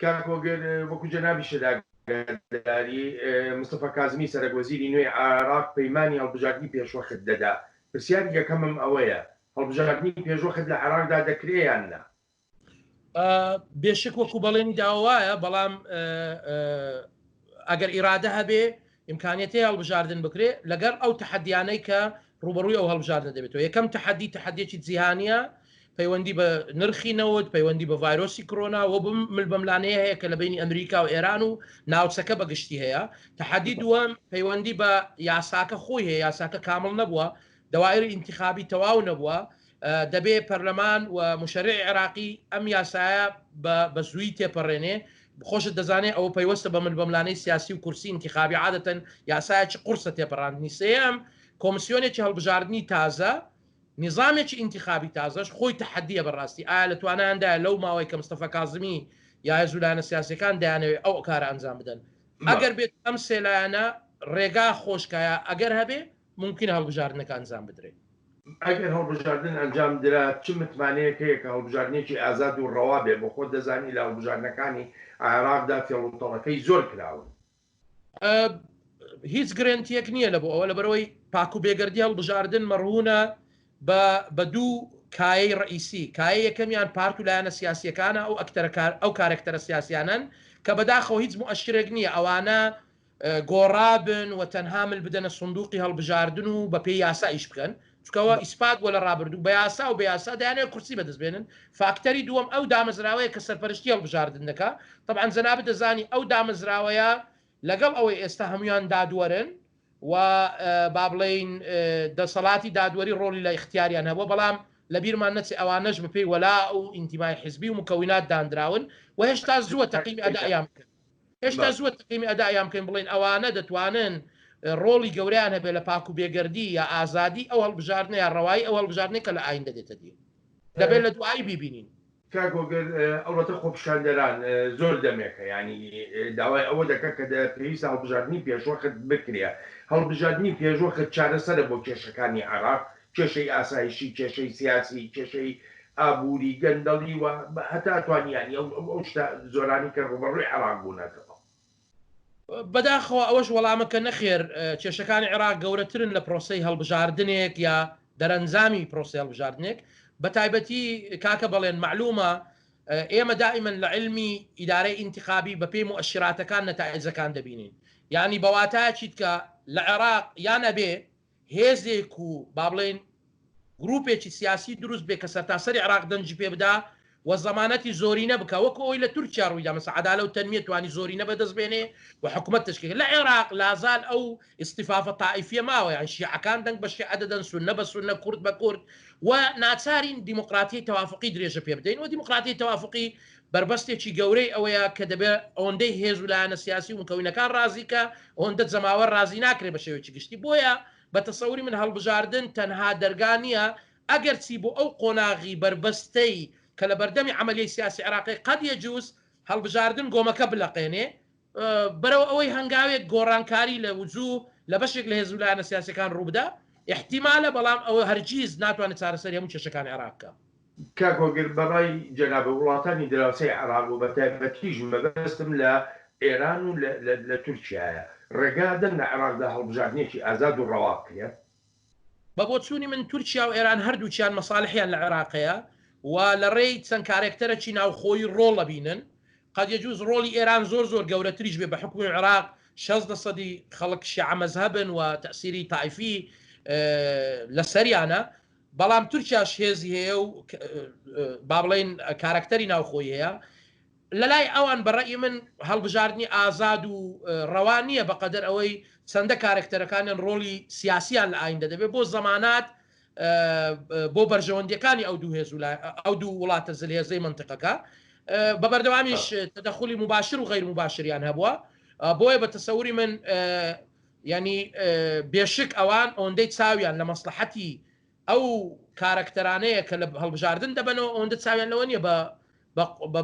کاک هۆگر، وەکو جەنابیشت ئاگاداری، مستەفا کازمی سەرەک وەزیری نوێی عێراق پەیمانی هەڵبژاردنی پێشوەخت دەدا. پرسیاری یەکەمم ئەوەیە، هەڵبژاردنی پێشوەخت لە عێراقدا دەکرێ یان نا؟ بێشک وەکو بەڵێنی داوە وایە، بەڵام ئەگەر ئیرادە هەبێ ئیمکانیەت هەیە هەڵبژاردن بکرێ لەگەڵ ئەو تەحەدیانەی کە ڕووبەڕووی ئەو هەڵبژاردنە دەبێتەوە. یەکەم تەحەدی تەحەدیەکی جیهانیە، پەیوەندی بە نرخی نەوت، پەیوەندی بە ڤایرۆسی کۆرۆنا و بەم ملبەملانەیە هەیە کە لە بەینی ئەمریکا و ئێران و ناوچەکە بە گشتی هەیە. تەحەدی دووەم پەیوەندی بە یاساکە خۆی هەیە، یاساکە کامڵ نەبووە، دەوائری ئینتیخابی تەواو نەبووە، دەبێ پەرلەمان و مشەرعی عێراقی ئەم یاسایە بە زووی تێپەڕێنێ، خۆشت دەزانێ ئەوە پەیوەستە بە ملبەملانەی سیاسی و کورسی ئینتیخابی، عادەتەن یاسایەکی قوڕسە تێپەڕاندنی. سێیەم، کۆمسیۆنێکی هەڵبژاردنی تازە، نیزامێکی ئینتیخابی تازەش خۆی تەحەدییە بەڕاستی، ئایا لە توانایاندایە لەو ماوەی کە مستەفا کازمی یا هێز و لایەنە سیاسیەکان دەیانەوێ ئەو کارە ئەنجام بدەن؟ ئەگەر بێت ئەم سێ لایەنە ڕێگا خۆشکایە ئەگەر هەبێ مومکینە هەڵبژاردنەکە ئەنجام بدرێ. ئەگەر هەڵبژاردن ئەنجام درا چ متمانەیەک هەیە کە هەڵبژاردنێکی ئازاد و ڕەوا بێ؟ بۆ خۆت دەزانی لە هەڵبژاردنەکانی عێراقدا تێڵ و تەڵەکەی زۆر کراون. هیچ گرێنتیەک نییە لە بۆ ئەوە، لەبەرئەوەی پاک و بێگەردی هەڵبژاردن مەڕهونە بە بە دوو کایەی ڕەئیسی، کایەی یەکەمیان پارت و لایەنە سیاسییەکانە، ئەو ئەکتەرە ئەو کارەکتەرە سیاسیانەن کە بەداخەوە هیچ موئەشرێک نییە ئەوانە گۆڕابن و تەنها مل بدەنە سندوقی هەڵبژاردن و بەپێی یاسا ئیش بکەن، چونکە ئەوە ئیسپات بووە لە ڕابردوو بە یاسا و بێ یاسا دەیانەوێت کورسی بەدەست بێنن. فاکتەری دووەم ئەو دامەزراوەیە کە سەرپەرشتی هەڵبژاردن دەکا، تەبعەن جەنابت دەزانی ئەو دامەزراوەیە لەگەڵ ئەوەی ئێستا هەموویان دادوەرن و با بڵێین دەسەڵاتی دادوەری ڕۆڵی لە ئیختیاریان هەبووە، بەڵام لەبیرمان نەچێ ئەوانەش بەپێی وەلاء و ئینتیمای حزبی و مکەونات داندراون و هێشتا زووە تەقیمی ئەدائیان بکەن. هێشتا زووە تەقیمی ئەدائیان بکەین بڵێین ئەوانە دەتوانن ڕۆڵی گەورەیان هەبێت لە پاک و بێگەردی یا ئازادی ئەو هەڵبژاردنە یا ڕەوایی ئەو هەڵبژاردنەی کە لە ئایندە دێتە دی. دەبێت لە دوایی بیبینین. کاک هۆگر ئەڵبەتە خۆپیشاندەران زۆر دەمێکە یانی داوای ئەوە دەکەن کە پێویستە هەڵبژاردنی پێشوەخت بکرێ. هەڵبژاردنی پێشوەخت چارەسەرە بۆ کێشەکانی عێراق، کێشەی ئاسایشی، کێشەی سیاسی، کێشەی ئابووری، گەندەڵی و هەتا توانی یانی ئەو ئەو شتە زۆرانەی کە ڕووبەڕووی عێراق بوونەتەوە. بەداخەوە ئەوەش وەڵامەکە نەخێر، کێشەکانی عێراق گەورەترن لە پرۆسەی هەڵبژاردنێک یا دەرەنجامی پرۆسەی هەڵبژاردنێک، بەتایبەتی کاکە بەڵێن مەعلومە ئێمە دائیمەن لە عیلمی ئیدارەی ئینتخابی بەپێی موئەشیراتەکان نەتائیجەکان دەبینین، یانی بەواتایەکی دیکە لە عێراق یان ئەبێ هێزێک و با بڵێین گروپێکی سیاسی دروست بێ کە سەرتاسەری عێراق دەنگی پێ بدا و زەمانەتی زۆرینە بکا وەکو ئەوەی لە تورکیا ڕوویدا مەسە عەدالە و تەنمیە توانی زۆرینە بەدەست بێنێ و حکومەت تەشکیل لە عێراق لازال ئەو ئیستیفافە تائیفیە ماوە یان شیعەکان دەنگ بە شیعە دەدەن سوننە بە سوننە کورد بە کورد و ناچارین دیموکراتیەی تەوافقی درێژە پێ بدەین و دیموکراتیەی تەوافقی بەربەستێکی گەورەی ئەوەیە کە دەبێت ئەوەندەی هێز و لایەنە سیاسی و مکەوینەکان ڕازی کە ئەوەندە جەماوەر ڕازی ناکرێت بە شێوەیەکی گشتی بۆیە بە تەسەوری من هەڵبژاردن تەنها دەرگا نییە ئەگەرچی بۆ ئەو قۆناغی بەربەستەی کە لە بەردەمی عەمەلیەی سیاسی عێراقی قەد یەجوز هەڵبژاردن گۆمەکە بلەقێنێ بەرەو ئەوەی هەنگاوێک گۆڕانکاری لە وجوه لە بەشێک لە هێز و لایەنە سیاسیەکان ڕووبدا ئیحتیمالە بەڵام ئەوە هەرگیز ناتوانێت چارەسەری هەموو کێشەکانی عێراق بکا. کاک هۆگر بە ڕای جەنابت وڵاتانی دراوسێی عێراق و بە تایبەتیش مەبەستم لە ئێران و لە تورکیایە ڕێگا دەن لە عێراقدا هەڵبژاردنێکی ئازاد و ڕەوا بکرێ؟ بە بۆچوونی من تورکیا و ئێران هەردووکیان مەسالحیان لە عێراق هەیە و لە ڕێی چەند کارێکتەرەکی ناوخۆیی ڕۆڵ ئەبینن، قەد یەجوز ڕۆڵی ئێران زۆر زۆر گەورەتریش بێ بە حوکمی عێراق 60 لە سەدی خەڵک شیعە مەزهەبن و تەئسیری تائیفی لە سەریانە، بەڵام تورکیاش هێزی هەیە و با بڵێین کارەکتەری ناوخۆیی هەیە. لەلای ئەوان بە ڕەئی من هەڵبژاردنی ئازاد و ڕەوا نییە بەقەدەر ئەوەی چەندە کارەکتەرەکانیان ڕۆڵی سیاسیان لە ئایندە دەبێت بۆ زەمانات بۆ بەرژەوەندیەکانی ئەو دوو هێز و ئەو دوو وڵاتە زلهێزەی مەنتقەکە بە بەردەوامیش تەدەخولی موباشر و غەیر موباشریان هەبووە بۆیە بە تەسەوری من یعنی بێشک ئەوان ئەوەندەی چاویان لە مەسلحەتی ئەو کارەکتەرانەیە کە لە هەڵبژاردن دەبەنەوە ئەوەندە چاویان لەوە نییە بە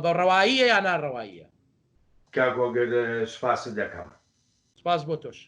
بە ڕەواییە یا ناڕەواییە. کاک هۆگر سوپاست دەکەم. سوپاس بۆ تۆش.